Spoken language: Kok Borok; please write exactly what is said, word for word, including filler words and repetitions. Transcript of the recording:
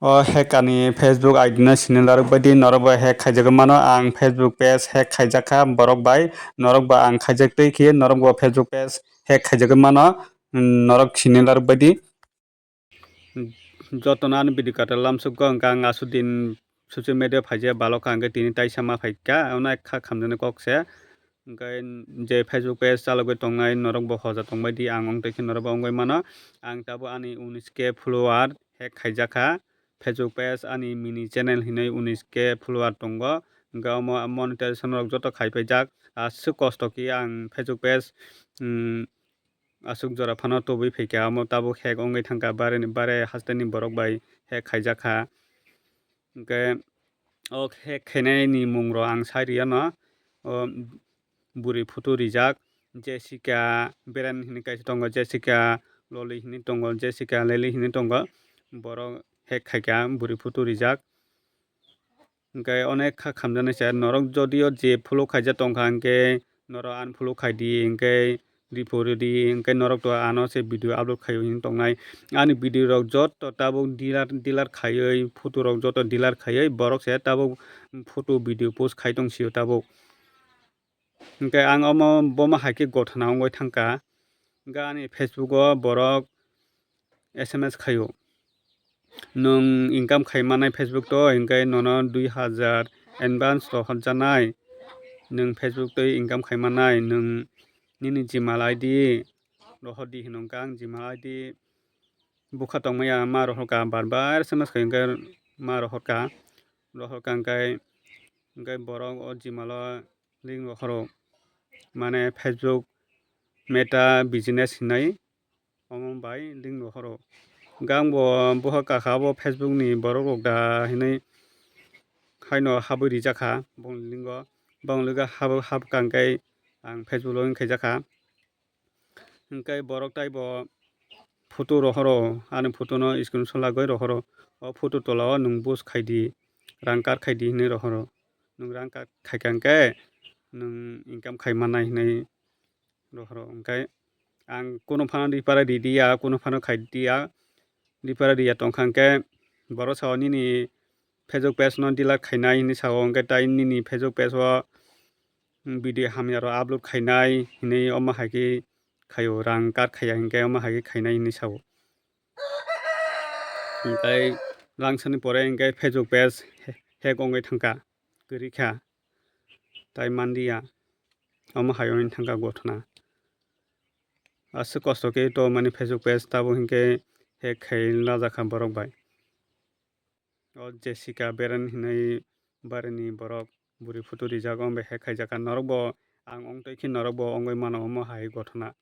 O hacker ni Facebook I D no sini narwk bai di, norok bo hack khaijagwi mano. Ang Facebook page hack khaijakha borok bai, norok bo ang khaijak twi khe norok bo Facebook page hack khaijagwi mano, norok sini narwk bai di. Jotono ani video kwtal lamsukgo, hwnkhe ang aswk din social media phaijak balokha, hwnkhe tini taisa ma phaikha, ono kha khamjaknai kok se. Hwnkhe je Facebook page chalogwi tongnai norok bo hoja tongbai di, ang wng tongkhe norok bo wngwi mano. Ang tabuk ani unis K follower hack khaijakha. Facebook page ani mini channel hinwi unis K follower tongo. Hwnkhe omo monetization rok joto khaipaijak. Aswk kosto khe ang Facebook page, um, aswk jora phano tubui phaikha, omo tabuk hack wngwi thangkha, bare ni, bare hasteni borok bai hack khaijakha. Hwnkhe o hack khainai ni mung rok ang sai riyano, o bwrwi photo rijak, Jessica Beren hinwi kaisa tongo, Jessica Loli hinwi tongo, Jessica Leli hinwi tongo, borok hack khaikha, bwrwi photo rijak. Hwnkhe onek kha khamjaknai se, norok jodio je follow khaijak tongkha, hwnkhe norok unfollow khaidi, hwnkhe report rwdi, hwnkhe norok to ano se video upload khaio hinwi tongnai. Ani video rok joto tabuk delete, delete khaiwi, photo rok joto delete khaiwi, borok se tabuk photo video post khai tongsio tabuk. Hwnkhe ang omo bomo hai khe gothana wngwi thangkha. Hwnkhe ani Facebook o borok S M S khaio, "Nwng income khai mannai Facebook to, hwnkhe nono dui hazar advance rohorjaknai, nwng Facebook twi income khai mannai, nwng nini Gmail I D rohordi," hino. Hwnkhe ang Gmail I D bukha tongmaya ma rohorkha, bar bar S M S khai hwnkhe ma rohorkha, rohorkha hwnkhe, hwnkhe borok o Gmail o link rohoro, mane Facebook Meta Business hinwi, omo bai link rohoro. Hwnkhe ang bo buha kakha bo Facebook ni borok rok da hinwi haino habwi rijakha bongni link o. Bongni link o hab-, habkha hwnkhe ang Facebook login khaijakha. Hwnkhe borok taibo photo rohoro, ani photo no screenshot lagwi rohoro. O photo tola o nwng bus khaidi, rang kar khaidi hinwi rohoro. Nwng rang kar khaikha hwnkhe nwng income khai mannai hinwi rohoro. Hwnkhe ang kunu phano ripara ridiya, kunu phano khaidiya, ripara riya tongkha hwnkhe borok sao nini Facebook page no delete khainai hinwi sao, hwnkhe tai nini Facebook page o video hamya rok upload khainai hinwi omo hai khe khaio, rang kar khaiya hwnkhe omo hai khe khainai hinwi sao. Hwnkhe langsani pore hwnkhe Facebook page hack wngwi thangkha, kwrwi kha, tai manliya, omo hai wngwi thangkha gothona. Aswk kosto khe to mani Facebook page tabuk hwnkhe hack khai lajakha borok bai. O Jessica Beren hinwi barini borok bwrwi photo rijak, omo bai hack khaijakha. Norok bo ang wng twi khe norok bo wngwi mano omo hai gothona.